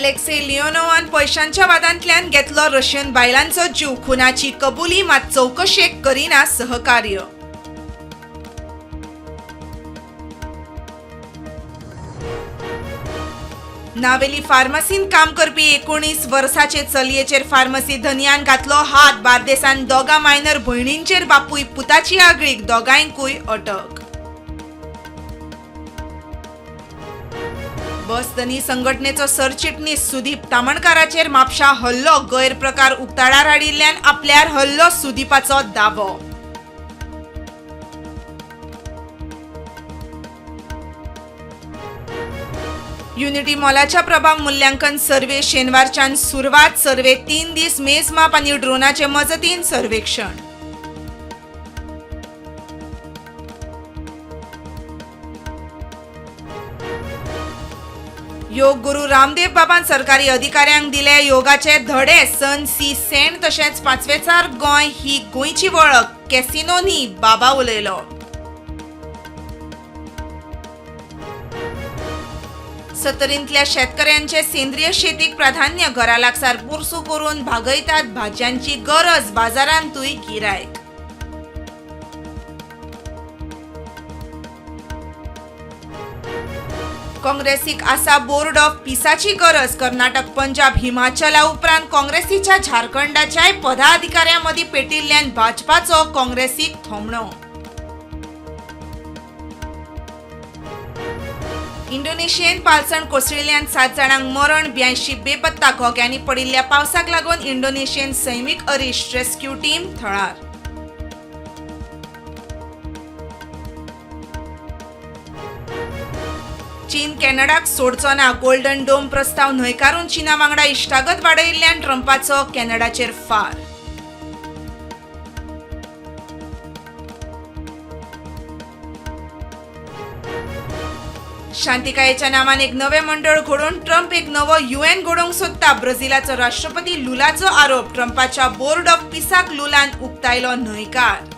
अलेक्से लियोनोवान पैशांच्या वादांतल्यान घेतलो रशियन बायलांचो जीव. खुनाची कबुली, मात चवकशेक करीना सहकार्य. नावेली फार्मासींत काम करपी 19 वर्साचे चलयेचेर फार्मासी धनयान घातलो हात. बार्देसान दोगा मायनर भयणींचेर बापूय पुताची आगळीक, दोगांयकूय अटक. बस धनी संघटनेचो सरचिटणीस सुदीप तामणकाराचेर म्हापशा हल्लो. गैरप्रकार उक्ताडार हाडिल्ल्यान आपल्यार हल्लो, सुदीपाचो दावो. युनिटी मॉलाच्या प्रभाव मूल्यांकन सर्वे शेनवारच्यान सुरवात. सर्वे 3 दीस, मेजमाप आनी ड्रोनाचे मजतीन सर्वेक्षण. योग गुरू रामदेव बाबान सरकारी अधिकाऱ्यांक दिले योगाचे धडे. सन सी सेंड तशेंच पांचवेचार गोंय ही गोंयची वळख, कॅसिनो न्ही, बाबा उलयलो. सत्तरींतल्या शेतकऱ्यांचे सेंद्रीय शेतीक प्राधान्य. घरा लागसार पोरसू करून भागयतात भाजयांची गरज, बाजारांतूय गिरायक. काँग्रेसीक आसा बोर्ड ऑफ पिसाची गरज. कर्नाटक, पंजाब, हिमाचला उपरांत काँग्रेसीच्या झारखंडाच्याय पदाधिकाऱ्यां मदीं पेटिल्ल्यान भाजपाचो काँग्रेसीक थोमणो. इंडोनेशियेन पालसण कोसळिल्ल्यान 7 जाणांक मरण, 82 बेपत्ता. घोग्यांनी पडिल्ल्या पावसाक लागून इंडोनेशियन सैमीक अरिश्ट, रेस्क्यू टीम थळार. चीन कॅनडाक सोडचो ना. गोल्डन डोम प्रस्ताव न्हयकारून चीना वांगडा इश्टागत वाडयिल्ल्यान ट्रंपाचो कॅनडाचेर फार. शांतिकायेच्या नावान एक नवे मंडळ घडोवन ट्रंप एक नवो युएन घडोवंक सोदता, ब्राझिलाचो राष्ट्रपती लुलाचो आरोप. ट्रंपाच्या बोर्ड ऑफ पिसाक लुलान उक्तायलो न्हयकार.